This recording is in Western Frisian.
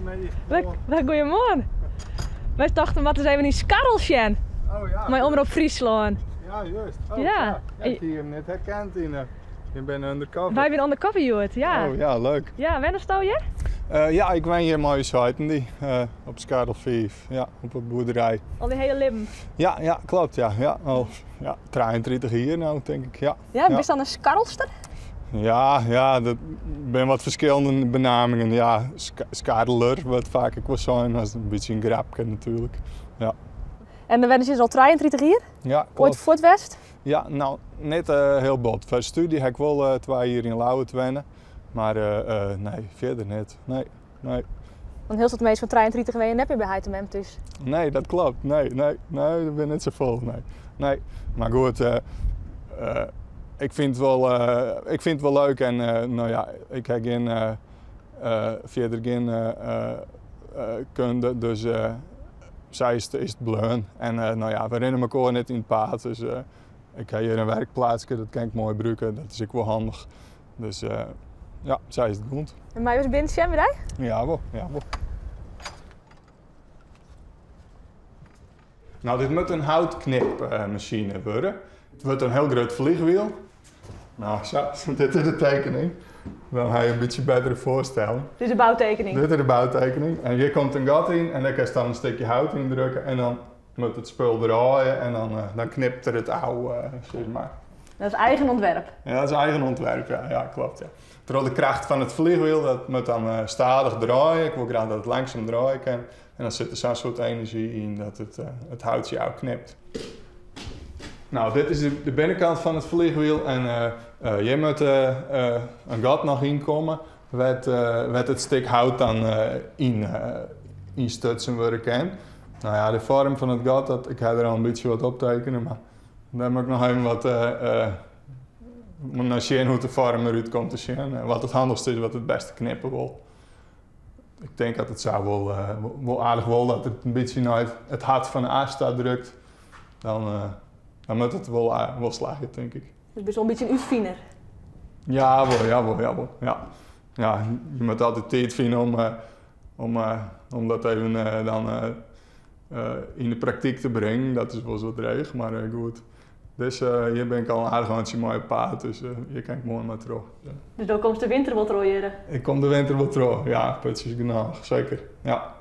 Goeiemiddei. Goeiemoarn. Wy tochten, we moatte ris even yn Skarl sjen. Oh ja. Mei Omrop Fryslân. Ja, juist. Oh, Ja. ja. Ja, ik hie him net herkend yn de. Je binne undercover. Wy binne undercover hjoed, ja. Oh ja, leuk. Ja, wennesto hjir? Ja, ik wen hjir mei ús heiten dy, op Skarl 5, ja, op 'e boerderij. Al dyn hiele libben? Ja, ja, klopt, ja. Ja, al ja, 33 jier no, tink ik, ja. Ja, bist dan in Skarlster? Ja, ja, dat binne wat ferskillende benamingen. Ja, Skarler wurdt faak ek wol sein, dat is in bytsje in grapke natuerlik. Ja. En dan wennen se al 33 jier? Ja, klopt. Oait fuort west? Ja, no, net hiel bot. Foar de stúdzje ha ik wol 2 jier yn Ljouwert wenne, mar nee, fierder net. Nee, nee. Want hiel soad minsken fan 33 wenje net mear by heit en mem thús. Nee, dat klopt. Nee, nee, nee, dat binne net safolle. Nee, nee. Mar goed, ik fyn it wol, ik fyn it wol leuk en no ja, ik ha gjin, fierder gjin kunde, dus sa is it bleaun. En no ja, we rinne mekoar net yn it paad, dus ik ha hjir in werkplaatske, dat kin ik moai brûke, dat is ek wol handich. Dus ja, sa is it goed. En meie we ris binnen sjen by dy? Ja wol, ja wol. No, dit moat in houtknipmasine wurde. It wurdt in hiel grut vliegwiel. No, sa, dit is de tekening. Dan ha je in bytsje bettere foarstelling. Dit is de boutekening? Dit is de boutekening. En hjir komt in gat yn en dêr kinst dan in stikje hout yn drukke en dan moat it spul draaie en dan knipt er it ôf, sis mar. Dat is eigen ûntwerp? Ja, dat is eigen ûntwerp, ja. Ja, klopt, ja. Troch de kracht fan it vliegwiel, dat moat dan stadich draaie. Ik wol graach dat it langsum draaie kin. En dan sit der sa'n soart enerzjy yn dat it houtsje ôfknipt. No, dit is de binnenkant fan it vliegwiel en hjir moat in gat noch yn komme wêr't it stik hout dan yn ynstutsen wurde kin. No ja, de foarm fan it gat, dat, ik ha der al in bytsje wat optekene, mar dêr moat ik noch even wat nei sjen hoe't de foarm derút komt te sjen en wat it handichste is, wat it bêste knippe wol. Ik tink dat it sa wol, wol aardich wol, dat it in bytsje nei it hart fan de as ta drukt. Dan, dan moat it wol, wol slagje, tink ik. Dus bist wol in bytsje in útfiner? Ja, wol, ja, wol, ja, wol. Ja. Ja, je moatte altyd tiid fine om dat even dan yn de praktyk te bringen. Dat is wolris wat dreech, mar goed. Dus hjir bin ik al in aardich eintsje mei op paad, dus hjir kin ik moai mei troch. Dus do komst de winter wol troch hjir? Ik kom de winter wol troch, ja, putsjes genôch, seker, ja.